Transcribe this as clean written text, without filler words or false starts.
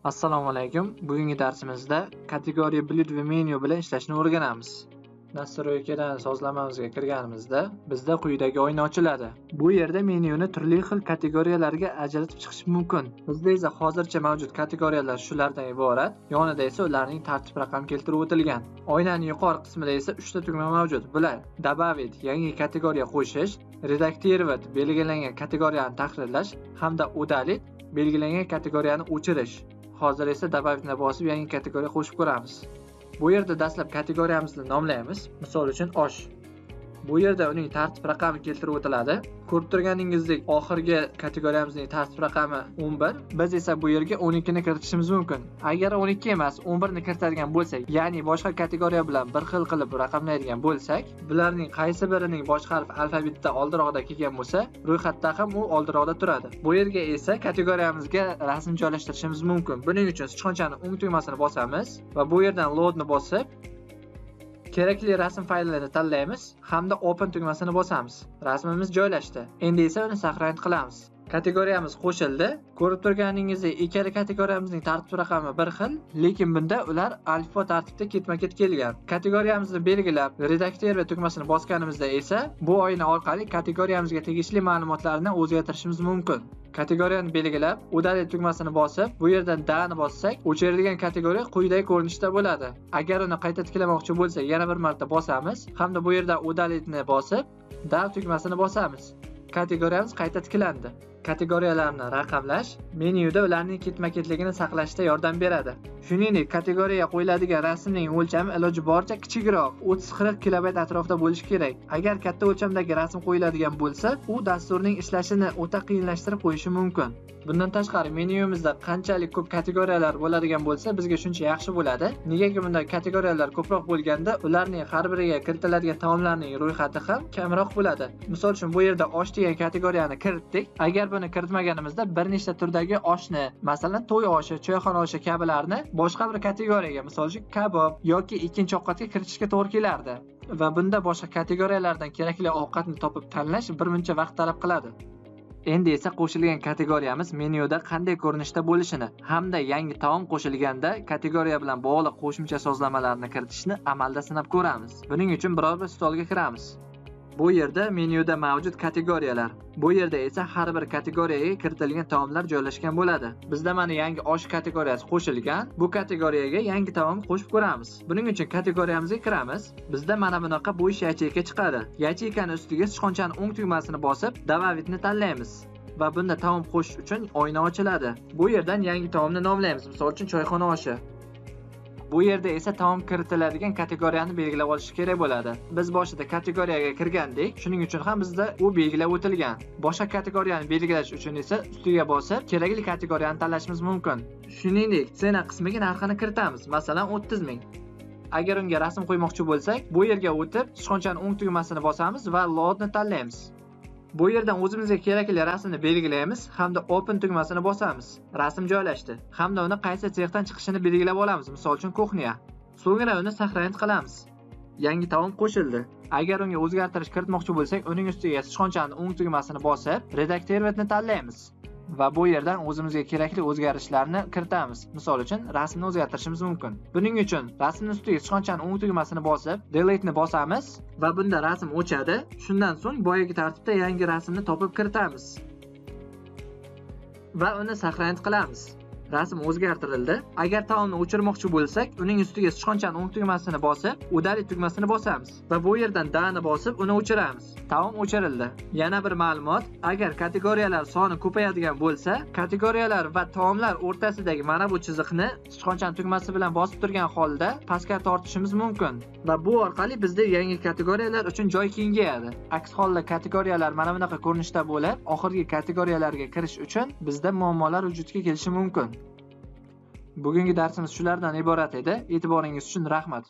Assalomu alaykum. Bugungi darsimizda kategoriya блюд va menyu bilan ishlashni o'rganamiz. Настройка dan sozlamamizga kirganimizda bizda quyidagi oyna ochiladi. Bu yerda menyuni turli xil kategoriyalarga ajratib chiqish mumkin. Bizda esa hozircha mavjud kategoriyalar shulardan iborat. Yonida esa ularning tartib raqam keltirib o'tilgan. Oynaning yuqori qismida esa 3 ta tugma mavjud. Bular: Добавить yangi kategoriya qo'shish, Редактировать belgilangan kategoriyani tahrirlash hamda Удалить belgilangan kategoriyani o'chirish. Hozir esa Добавить ni bosib yangi kategoriya qo'shib ko'ramiz. Bu yerda dastlab kategoriyamizni nomlaymiz. Misol uchun osh. Bu yerda uning tartib raqami keltirib o'tiladi. Ko'rib turganingizdek, oxirgi kategoriyamizning tartib raqami 11. Biz esa bu yerga 12 ni kiritishimiz mumkin. Agar 12 emas, 11 ni kiritadigan bo'lsak, ya'ni boshqa kategoriya bilan bir xil qilib raqamlaydigan bo'lsak, bularning qaysi birining bosh harf alfabetda oldinroqda kelgan bo'lsa, ro'yxatda ham u oldinroqda turadi. Bu yerga esa kategoriyamizga rasm joylashtirishimiz mumkin. Buning uchun sichqonchaning o'ng tugmasini bosamiz va bu yerdan Load ni bosib kerakli rasm faylini tanlaymiz hamda Open tugmasini bosamiz. Rasmimiz joylashdi. Endi esa uni сохранить qilamiz. Kategoriyamiz qo'shildi. Ko'rib turganingizdek, ikkala kategoriyamizning tartib raqami bir xil, lekin bunda ular alifbo tartibda ketma-ket kelgan. Kategoriyamizni belgilab, Редактировать tugmasini bosganimizda esa bu oyna orqali kategoriyamizga tegishli ma'lumotlarni o'zgartirishimiz mumkin. Kategoriyani belgilab, Удалить tugmasini bosib, bu yerdan Да ni bossak, o'chirilgan kategoriya quyidagi ko'rinishda bo'ladi. Agar uni qayta tiklamoqchi bo'lsak, yana bir marta bosamiz hamda bu yerdan Удалить ni bosib, Да tugmasini bosamiz. Kategoriyamiz qayta tiklandi. Kategoriyalarni raqamlash menyuda ularning ketma-ketligini saqlashda yordam beradi. Shuningdek, kategoriyaga qo'yiladigan rasmning o'lchami iloji boricha kichikroq, 30-40 kilobayt atrofida bo'lishi kerak. Agar katta o'lchamdagi rasm qo'yiladigan bo'lsa, u dasturning ishlashini o'ta qiyinlashtirib qo'yishi mumkin. Bundan tashqari, menyumizda qanchalik ko'p kategoriyalar bo'ladigan bo'lsa, bizga shuncha yaxshi bo'ladi. Negaki bunda kategoriyalar ko'proq bo'lganda, ularning har biriga kiritiladigan taomlarning ro'yxati ham kamroq bo'ladi. Misol uchun, bu yerda osh degan kategoriyani kiritdik. Agar buni kiritmaganimizda bir nechta turdagi oshni, masalan, to'y oshi, choyxona oshi kabilarni boshqa bir kategoriyaga, misol uchun, kabob yoki ikkinchi ovqatga kiritishga to'g'ri kelardi. Va bunda boshqa kategoriyalardan kerakli ovqatni topib tanlash birmuncha vaqt talab qiladi. Endi esa qo'shilgan kategoriyamiz menyuda qanday ko'rinishda bo'lishini hamda yangi taom qo'shilganda kategoriya bilan bog'liq qo'shimcha sozlamalarni kiritishni amalda sinab ko'ramiz. Buning uchun biror bir stolga kiramiz. Bu yerda menyuda mavjud kategoriyalar. Bu yerda esa har bir kategoriyaga kiritilgan taomlar joylashgan bo'ladi. Bizda mana yangi osh kategoriyasi qo'shilgan. Bu kategoriyaga yangi taom qo'shib ko'ramiz. Buning uchun kategoriyamizga kiramiz. Bizda mana bunaqa bo'sh yacheyka chiqadi. Yacheykani ustiga sichqonchaning o'ng tugmasini bosib, Добавить ni tanlaymiz. Va bunda taom qo'shish uchun oyna ochiladi. Bu yerdan yangi taomni nomlaymiz. Misol uchun, choyxona oshi. Bu yerda esa taom kiritiladigan kategoriyani belgilab olish kerak bo'ladi. Biz boshida kategoriyaga kirgandik, shuning uchun ham bizda u belgilab o'tilgan. Boshqa kategoriyani belgilash uchun esa ustiga bosib, kerakli kategoriyani tanlashimiz mumkin. Shuningdek, цена qismiga narxini kiritamiz, masalan, 30 ming. Agar unga rasm qo'ymoqchi bo'lsak, bu yerga o'tib, sichqonchaning o'ng tugmasini bosamiz va Load ni tanlaymiz. Bu yerdan o'zimizga kerakli rasmni belgilaymiz hamda Open tugmasini bosamiz. Rasm joylashdi hamda uni qaysi sexdan chiqishini belgilab olamiz, misol uchun, кухня. So'ngra uni сохранить qilamiz. Yangi taom qo'shildi. Agar unga o'zgartirish kiritmoqchi bo'lsak, uning ustiga sichqonchaning o'ng tugmasini bosib, Редактировать ni tanlaymiz va bu yerdan o'zimizga kerakli o'zgarishlarni kiritamiz. Misol uchun, rasmni o'zgartirishimiz mumkin. Buning uchun rasmni ustiga sichqonchaning o'ng tugmasini bosib, Delete ni bosamiz va bunda rasm o'chadi. Shundan so'ng boyagi tartibda yangi rasmni topib kiritamiz va uni сохранить qilamiz. Rasm o'zgartirildi. Agar taomni o'chirmoqchi bo'lsak, uning ustiga sichqonchaning o'ng tugmasini bosib, Удалить tugmasini bosamiz va bu yerdan Да ni bosib, uni o'chiramiz. Taom o'chirildi. Yana bir ma'lumot, agar kategoriyalar soni ko'payadigan bo'lsa, kategoriyalar va taomlar o'rtasidagi mana bu chiziqni sichqonchaning tugmasi bilan bosib turgan holda pastga tortishimiz mumkin va bu orqali bizda yangi kategoriyalar uchun joy kengayadi. Aks holda kategoriyalar mana bunaqa ko'rinishda bo'lib, oxirgi kategoriyalarga kirish uchun bizda muammolar vujudga kelishi mumkin. Bugungi darsimiz shulardan iborat edi. E'tiboringiz uchun rahmat.